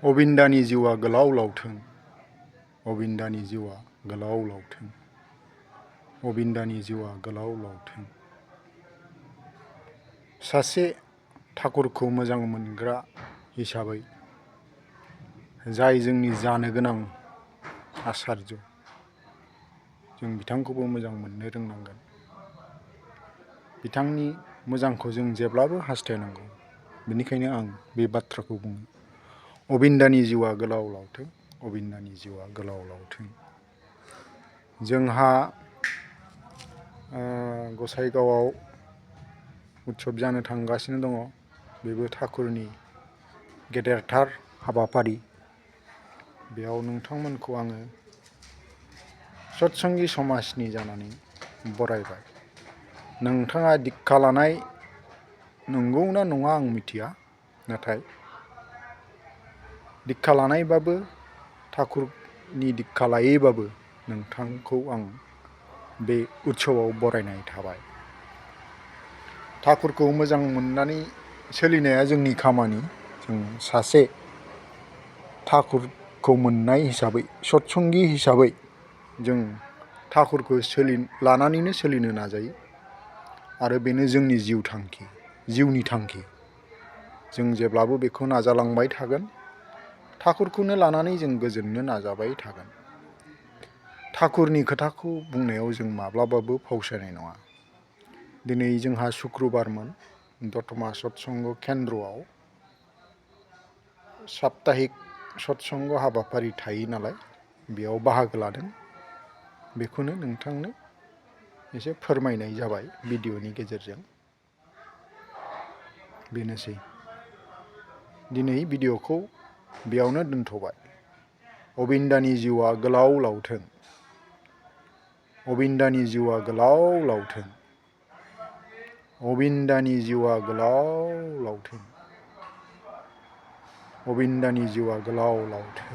अबिन्दानि जिउआ गोलाव लावथों, अबिन्दानि जिउआ गोलाव लावथों, अबिन्दानि जिउआ गोलाव लावथों। सासे ठाकुरखौ मोजां मोनग्रा हिसाबै जाय जोंनि जानो गोनां आचार्य, जों बिथांखौबो मोजां मोननो रोंनांगोन। बिथांनि मोजांखौ जों जेब्लाबो हास्थायनांगौ। बेनिखायनो आं बे बाथ्राखौ बुङो, अबिन्दानि जिउआ गोलाव लावथों, अबिन्दानि जिउआ गोलाव लावथों। जोंहा गसाइगावआव उत्सब जानो थांगासिनो दङ। बेबो ठाकुरनि गेदेरथार हाबाफारि। बेयाव नोंथांमोनखौ आङो सत्संगी समाजनि जानानै बरायबाय। नोंथाङा दिक्षा लानाय नंगौना नङा आं मिथिया, नाथाय दिक्षा लानायबाबो ठाकुरनि दिक्षा लायैबाबो नोंथांखौ आं बे उत्सबआव बरायनाय थाबाय। ठाकुरखौ मोजां मोननानै सोलिनाया जोंनि खामानि। जों सासे ठाकुरखौ मोननाय हिसाबै, सत्संगी हिसाबै जों ठाकुरखौ लानानैनो सोलिनो नाजायो। आरो बेनो जोंनि जिउनि थांखि। जों जेब्लाबो बेखौ नाजालांबाय थागोन। ठाकुरखौनो लानानै जों गोजोननो नाजाबाय थागोन। ठाकुरनि खोथाखौ बुंनायाव जों माब्लाबाबो फावसायनाय नङा। दिनै जोंहा शुक्रबारमोन। दतमा सत्संग केन्द्रआव साप्ताहिक सत्संग हाबाफारि थायो नालाय, बेयाव बाहागो लादों। बेखौनो नोंथांनो एसे फोरमायनाय जाबाय भिडिअनि गेजेरजों। बेनोसै। दिनै भिडिअखौ बेयावनो दोनथ'बाय। अबिन्दानि जिउआ गोलाव लावथों, अबिन्दानि जिउआ गोलाव लावथों, अबिन्दानि जिउआ गोलाव लावथों, अबिन्दानि जिउआ गोलाव लावथों।